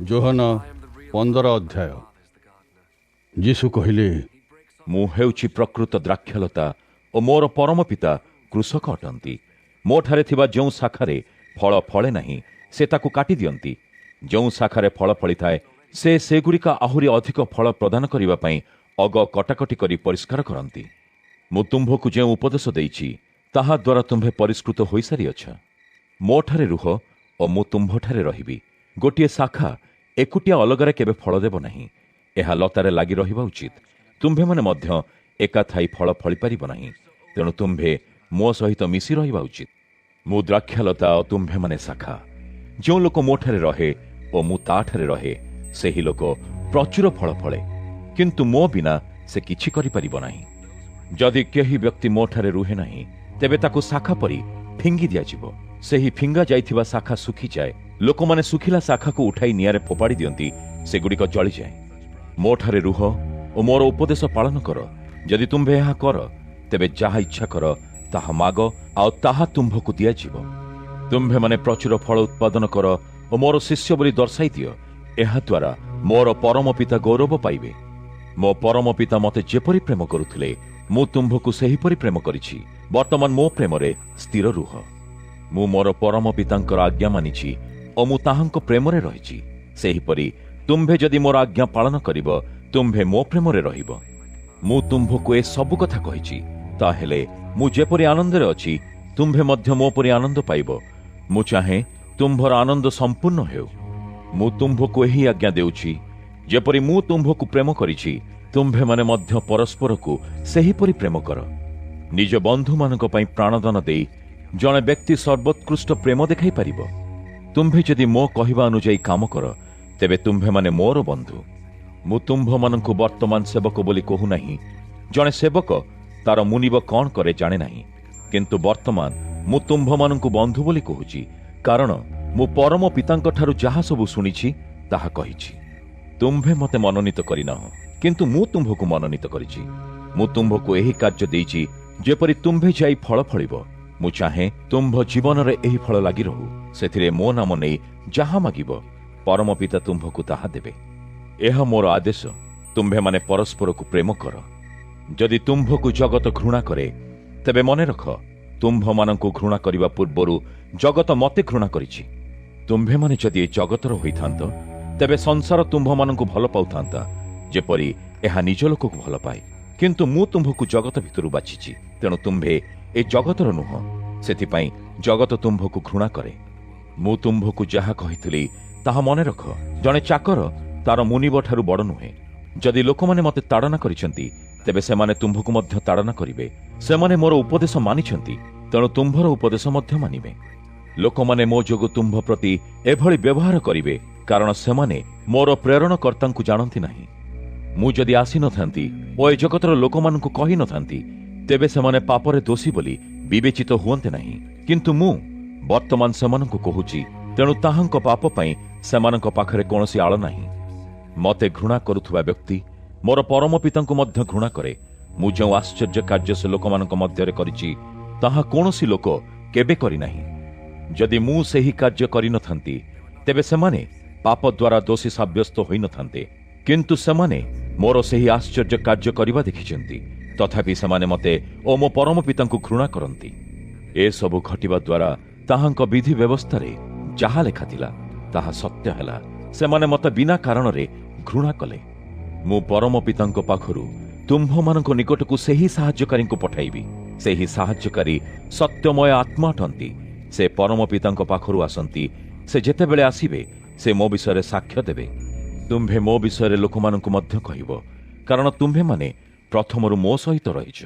ଯୋହନ 15 ଅଧ୍ୟାୟ। ଯୀଶୁ କହିଲେ, ମୁଁ ହେଉଛି ପ୍ରକୃତ ଦ୍ରାକ୍ଷାଲତା ଓ ମୋର ପରମ ପିତା କୃଷକ ଅଟନ୍ତି। ମୋଠାରେ ଥିବା ଯେଉଁ ଶାଖାରେ ଫଳ ଫଳେ ନାହିଁ, ସେ ତାକୁ କାଟି ଦିଅନ୍ତି। ଯେଉଁ ଶାଖାରେ ଫଳ ଫଳିଥାଏ, ସେ ସେଗୁଡ଼ିକ ଆହୁରି ଅଧିକ ଫଳ ପ୍ରଦାନ କରିବା ପାଇଁ ଅଗ କଟାକଟି କରି ପରିଷ୍କାର କରନ୍ତି। ମୁଁ ତୁମ୍ଭକୁ ଯେଉଁ ଉପଦେଶ ଦେଇଛି, ତାହା ଦ୍ୱାରା ତୁମ୍ଭେ ପରିଷ୍କୃତ ହୋଇସାରିଅଛ। ମୋଠାରେ ରୁହ ଓ ମୁଁ ତୁମ୍ଭଠାରେ ରହିବି। ଗୋଟିଏ ଶାଖା ଏକୁଟିଆ ଅଲଗାରେ କେବେ ଫଳ ଦେବ ନାହିଁ, ଏହା ଲତାରେ ଲାଗି ରହିବା ଉଚିତ। ତୁମ୍ଭେମାନେ ମଧ୍ୟ ଏକା ଥାଇ ଫଳ ଫଳିପାରିବ ନାହିଁ, ତେଣୁ ତୁମ୍ଭେ ମୋ ସହିତ ମିଶି ରହିବା ଉଚିତ। ମୁଁ ଦ୍ରାକ୍ଷାଲତା ଓ ତୁମ୍ଭେମାନେ ଶାଖା। ଯେଉଁ ଲୋକ ମୋଠାରେ ରହେ ଓ ମୁଁ ତାଠାରେ ରହେ, ସେହି ଲୋକ ପ୍ରଚୁର ଫଳ ଫଳେ, କିନ୍ତୁ ମୋ ବିନା ସେ କିଛି କରିପାରିବ ନାହିଁ। ଯଦି କେହି ବ୍ୟକ୍ତି ମୋଠାରେ ରୁହେ ନାହିଁ, ତେବେ ତାକୁ ଶାଖା ପରି ଫିଙ୍ଗି ଦିଆଯିବ। ସେହି ଫିଙ୍ଗା ଯାଇଥିବା ଶାଖା ଶୁଖିଯାଏ। ଲୋକମାନେ ଶୁଖିଲା ଶାଖାକୁ ଉଠାଇ ନିଆଁରେ ଫୋପାଡ଼ି ଦିଅନ୍ତି, ସେଗୁଡ଼ିକ ଜଳିଯାଏ। ମୋଠାରେ ରୁହ ଓ ମୋର ଉପଦେଶ ପାଳନ କର। ଯଦି ତୁମ୍ଭେ ଏହା କର, ତେବେ ଯାହା ଇଚ୍ଛା କର ତାହା ମାଗ, ଆଉ ତାହା ତୁମ୍ଭକୁ ଦିଆଯିବ। ତୁମ୍ଭେମାନେ ପ୍ରଚୁର ଫଳ ଉତ୍ପାଦନ କର ଓ ମୋର ଶିଷ୍ୟ ବୋଲି ଦର୍ଶାଇ ଦିଅ। ଏହାଦ୍ୱାରା ମୋର ପରମ ପିତା ଗୌରବ ପାଇବେ। ମୋ ପରମ ପିତା ମୋତେ ଯେପରି ପ୍ରେମ କରୁଥିଲେ, ମୁଁ ତୁମ୍ଭକୁ ସେହିପରି ପ୍ରେମ କରିଛି। ବର୍ତ୍ତମାନ ମୋ ପ୍ରେମରେ ସ୍ଥିର ରୁହ। ମୁଁ ମୋର ପରମ ପିତାଙ୍କର ଆଜ୍ଞା ମାନିଛି ଓ ମୁଁ ତାହାଙ୍କ ପ୍ରେମରେ ରହିଛି। ସେହିପରି ତୁମ୍ଭେ ଯଦି ମୋର ଆଜ୍ଞା ପାଳନ କରିବ, ତୁମ୍ଭେ ମୋ ପ୍ରେମରେ ରହିବ। ମୁଁ ତୁମ୍ଭକୁ ଏ ସବୁ କଥା କହିଛି, ତାହେଲେ ମୁଁ ଯେପରି ଆନନ୍ଦରେ ଅଛି, ତୁମ୍ଭେ ମଧ୍ୟ ମୋ ପରି ଆନନ୍ଦ ପାଇବ। ମୁଁ ଚାହେଁ ତୁମ୍ଭର ଆନନ୍ଦ ସମ୍ପୂର୍ଣ୍ଣ ହେଉ। ମୁଁ ତୁମ୍ଭକୁ ଏହି ଆଜ୍ଞା ଦେଉଛି, ଯେପରି ମୁଁ ତୁମ୍ଭକୁ ପ୍ରେମ କରିଛି, ତୁମ୍ଭେମାନେ ମଧ୍ୟ ପରସ୍ପରକୁ ସେହିପରି ପ୍ରେମ କର। ନିଜ ବନ୍ଧୁମାନଙ୍କ ପାଇଁ ପ୍ରାଣଦାନ ଦେଇ ଜଣେ ବ୍ୟକ୍ତି ସର୍ବୋତ୍କୃଷ୍ଟ ପ୍ରେମ ଦେଖାଇ ପାରିବ। ତୁମ୍ଭେ ଯଦି ମୋ କହିବା ଅନୁଯାୟୀ କାମ କର, ତେବେ ତୁମ୍ଭେମାନେ ମୋର ବନ୍ଧୁ। ମୁଁ ତୁମ୍ଭମାନଙ୍କୁ ବର୍ତ୍ତମାନ ସେବକ ବୋଲି କହୁନାହିଁ। ଜଣେ ସେବକ ତାର ମୁନିବ କ'ଣ କରେ ଜାଣେ ନାହିଁ, କିନ୍ତୁ ବର୍ତ୍ତମାନ ମୁଁ ତୁମ୍ଭମାନଙ୍କୁ ବନ୍ଧୁ ବୋଲି କହୁଛି, କାରଣ ମୁଁ ପରମ ପିତାଙ୍କଠାରୁ ଯାହା ସବୁ ଶୁଣିଛି ତାହା କହିଛି। ତୁମ୍ଭେ ମୋତେ ମନୋନୀତ କରିନାହ, କିନ୍ତୁ ମୁଁ ତୁମ୍ଭକୁ ମନୋନୀତ କରିଛି। ମୁଁ ତୁମ୍ଭକୁ ଏହି କାର୍ଯ୍ୟ ଦେଇଛି, ଯେପରି ତୁମ୍ଭେ ଯାଇ ଫଳ ଫଳିବ। ମୁଁ ଚାହେଁ ତୁମ୍ଭ ଜୀବନରେ ଏହି ଫଳ ଲାଗି ରହୁ। ସେଥିରେ ମୋ ନାମ ନେଇ ଯାହା ମାଗିବ, ପରମ ପିତା ତୁମ୍ଭକୁ ତାହା ଦେବେ। ଏହା ମୋର ଆଦେଶ, ତୁମ୍ଭେମାନେ ପରସ୍ପରକୁ ପ୍ରେମ କର। ଯଦି ତୁମ୍ଭକୁ ଜଗତ ଘୃଣା କରେ, ତେବେ ମନେ ରଖ, ତୁମ୍ଭମାନଙ୍କୁ ଘୃଣା କରିବା ପୂର୍ବରୁ ଜଗତ ମୋତେ ଘୃଣା କରିଛି। ତୁମ୍ଭେମାନେ ଯଦି ଏ ଜଗତର ହୋଇଥାନ୍ତ, ତେବେ ସଂସାର ତୁମ୍ଭମାନଙ୍କୁ ଭଲ ପାଉଥାନ୍ତା, ଯେପରି ଏହା ନିଜ ଲୋକକୁ ଭଲ ପାଏ। କିନ୍ତୁ ମୁଁ ତୁମ୍ଭକୁ ଜଗତ ଭିତରୁ ବାଛିଛି, ତେଣୁ ତୁମ୍ଭେ ଏ ଜଗତର ନୁହଁ, ସେଥିପାଇଁ ଜଗତ ତୁମ୍ଭକୁ ଘୃଣା କରେ। ମୁଁ ତୁମ୍ଭକୁ ଯାହା କହିଥିଲି ତାହା ମନେ ରଖ। ଜଣେ ଚାକର ତାର ମୁନିବ ଠାରୁ ବଡ଼ ନୁହେଁ। ଯଦି ଲୋକମାନେ ମୋତେ ତାଡ଼ନା କରିଛନ୍ତି, ତେବେ ସେମାନେ ତୁମ୍ଭକୁ ମଧ୍ୟ ତାଡ଼ନା କରିବେ। ସେମାନେ ମୋର ଉପଦେଶ ମାନିଛନ୍ତି, ତେଣୁ ତୁମ୍ଭର ଉପଦେଶ ମଧ୍ୟ ମାନିବେ। ଲୋକମାନେ ମୋ ଯୋଗୁଁ ତୁମ୍ଭ ପ୍ରତି ଏଭଳି ବ୍ୟବହାର କରିବେ, କାରଣ ସେମାନେ ମୋର ପ୍ରେରଣକର୍ତ୍ତାଙ୍କୁ ଜାଣନ୍ତି ନାହିଁ। ମୁଁ ଯଦି ଆସିନଥାନ୍ତି ଓ ଏ ଜଗତର ଲୋକମାନଙ୍କୁ କହିନଥାନ୍ତି, ତେବେ ସେମାନେ ପାପରେ ଦୋଷୀ ବୋଲି ବିବେଚିତ ହୁଅନ୍ତେ ନାହିଁ। କିନ୍ତୁ ମୁଁ ବର୍ତ୍ତମାନ ସେମାନଙ୍କୁ କହୁଛି, ତେଣୁ ତାହାଙ୍କ ପାପ ପାଇଁ ସେମାନଙ୍କ ପାଖରେ କୌଣସି ଆଳ ନାହିଁ। ମୋତେ ଘୃଣା କରୁଥିବା ବ୍ୟକ୍ତି ମୋର ପରମ ପିତାଙ୍କୁ ମଧ୍ୟ ଘୃଣା କରେ। ମୁଁ ଯେଉଁ ଆଶ୍ଚର୍ଯ୍ୟ କାର୍ଯ୍ୟ ସେ ଲୋକମାନଙ୍କ ମଧ୍ୟରେ କରିଛି, ତାହା କୌଣସି ଲୋକ କେବେ କରିନାହିଁ। ଯଦି ମୁଁ ସେହି କାର୍ଯ୍ୟ କରିନଥାନ୍ତି, ତେବେ ସେମାନେ ପାପ ଦ୍ୱାରା ଦୋଷୀ ସାବ୍ୟସ୍ତ ହୋଇନଥାନ୍ତେ। କିନ୍ତୁ ସେମାନେ ମୋର ସେହି ଆଶ୍ଚର୍ଯ୍ୟ କାର୍ଯ୍ୟ କରିବା ଦେଖିଛନ୍ତି, ତଥାପି ସେମାନେ ମୋତେ ଓ ମୋ ପରମ ପିତାଙ୍କୁ ଘୃଣା କରନ୍ତି। ଏସବୁ ଘଟିବା ଦ୍ୱାରା ତାହାଙ୍କ ବିଧି ବ୍ୟବସ୍ଥାରେ ଯାହା ଲେଖାଥିଲା ତାହା ସତ୍ୟ ହେଲା। ସେମାନେ ମୋତେ ବିନା କାରଣରେ ଘୃଣା କଲେ। ମୁଁ ପରମ ପିତାଙ୍କ ପାଖରୁ ତୁମ୍ଭମାନଙ୍କ ନିକଟକୁ ସେହି ସାହାଯ୍ୟକାରୀଙ୍କୁ ପଠାଇବି। ସେହି ସାହାଯ୍ୟକାରୀ ସତ୍ୟମୟ ଆତ୍ମା ଅଟନ୍ତି। ସେ ପରମ ପିତାଙ୍କ ପାଖରୁ ଆସନ୍ତି। ସେ ଯେତେବେଳେ ଆସିବେ, ସେ ମୋ ବିଷୟରେ ସାକ୍ଷ୍ୟ ଦେବେ। ତୁମ୍ଭେ ମୋ ବିଷୟରେ ଲୋକମାନଙ୍କୁ ମଧ୍ୟ କହିବ, କାରଣ ତୁମ୍ଭେମାନେ ପ୍ରଥମରୁ ମୋ ସହିତ ରହିଛ।